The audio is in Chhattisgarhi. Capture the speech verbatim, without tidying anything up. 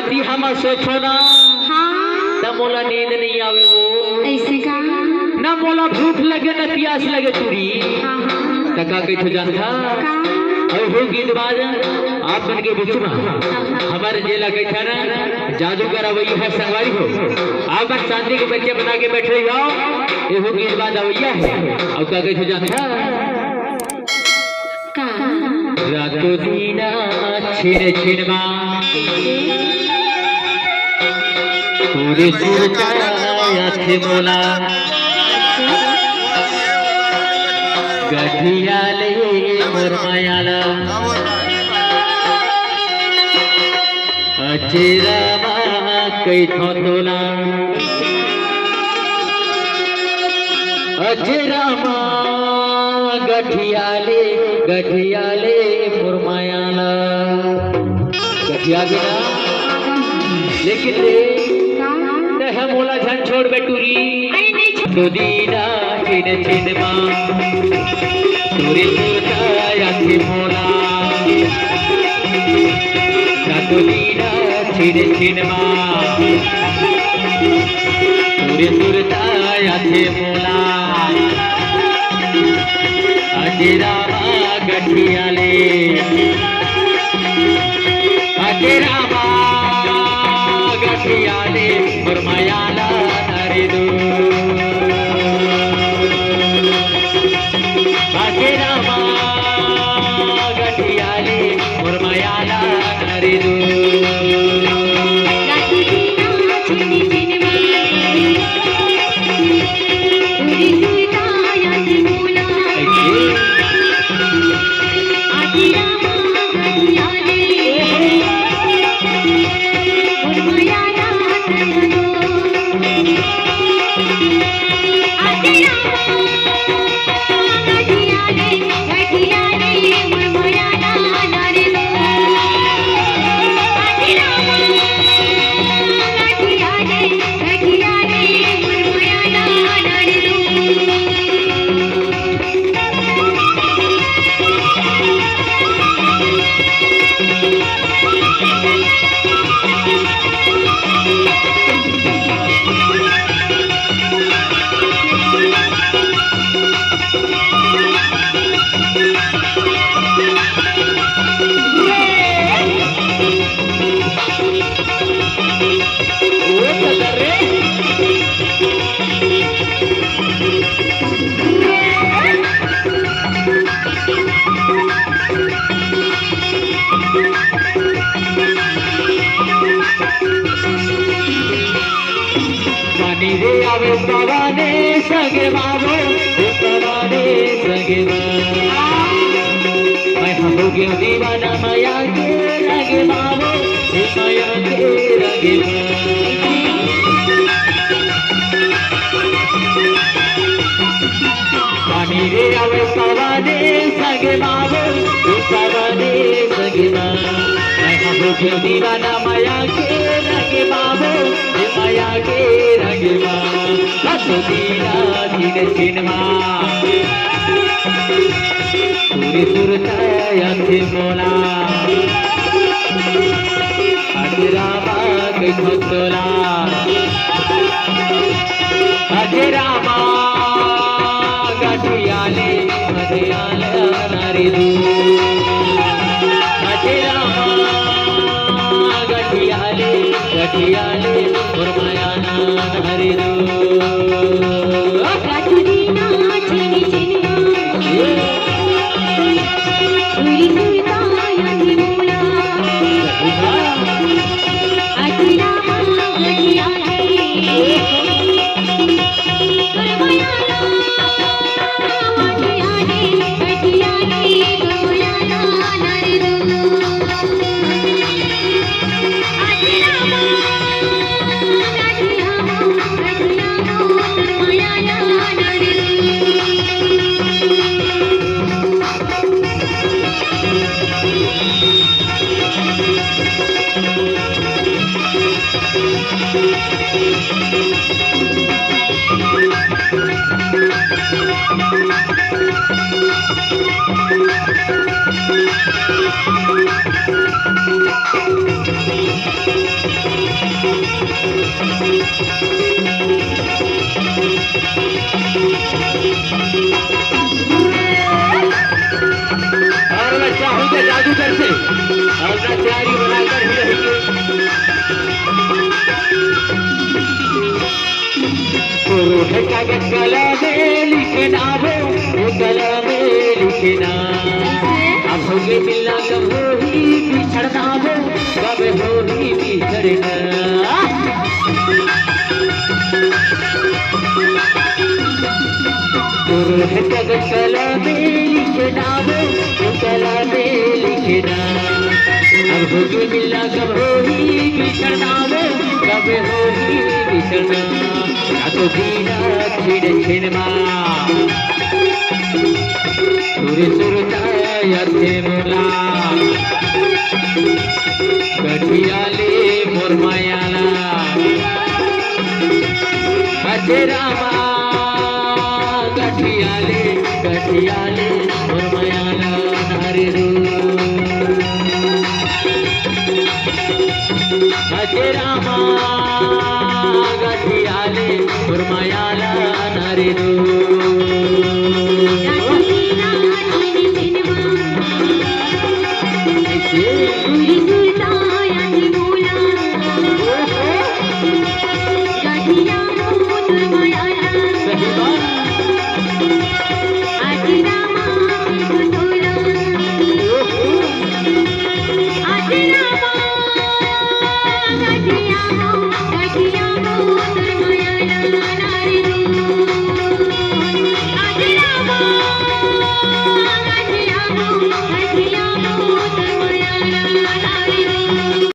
राती हमर सोचो ना, हाँ। त मोला नींद नइ आवे वो। अइसे का? ना मोला भूख लगे, ना पियास लगे टूरी। हाँ, हाँ। त का कहिथो जानथा? का? अउ हो गीत बाज आप मन के बीच म। हाँ, हाँ। हमर जेला कहिथन जादूगर अवइया ह संगवारी हो। आप मन शांति के बच्चे बना के बइठे रहो। ए हो गीत बाज अवइया हे। अउ का कहिथो जानथा? का? रातो दिन छिन छिन मा तोरे सुरता आथे मोला। गठिया ले मोर माया ला। अचेरा मा कहिथों तोला। अचेरा मा गठिया ले, गठिया ले मोर माया ला। गठिया गे ना, लेकिन रे, तैं ह मोला झन छोड़ बे टूरी। अरे नहीं छोड़। तो दीना छिन छिन मा तोरे सुरता आथे मोला। रातो दिन छिन छिन मा तोरे सुरता आथे मोला। अचेरा मा गठिया ले, अचेरा मा गठिया ले मोर माया ला नरे दू। अचेरा मा गठिया ले मोर माया ला नरे दू। पानी रे आवे पवाने संगे बाबो, पवाने संगे बाबो। मैं हो गयो दीवाना माया के रंगे बाबो, माया के रंगे बाबो। पानी रे आवे पवाने संगे बाबो, पवाने संगे बाबो। मैं हो गयो दीवाना माया के रंगे बाबो, माया के रंगे बाबो। बस दीना दिन सिनेमा तोरे सुरता आथे मोला। अजरा बाग खतोला। अजरा बाग गठिया ले, गठिया ले नारी दू। अजरा बाग गठिया ले, गठिया ले, मोर माया ना नारी दू। अउ मैं चाहूं के जादूगर से अपना तैयारी बनाकर ही रहेंगे। तोरो है कागज कलम में लिखना हो, वो कलम में लिखना। अब होगे मिलना कब होही बिछड़ना हो, कब होही बिछड़ना। तोरो है कागज कलम में लिखना हो, वो कलम में लिखना। अब होगे मिलना कब होही बिछड़ना हो, कब होही बिछड़ना। या तो जीना छिन छिन मा। सुर सुर ताया थे मोला। गठिया ले मोर माया ला। अजय रामा। गठिया ले, गठिया ले मोर माया ला नारी रू। अजय रामा। गठिया ले मोर माया ला नारी रू।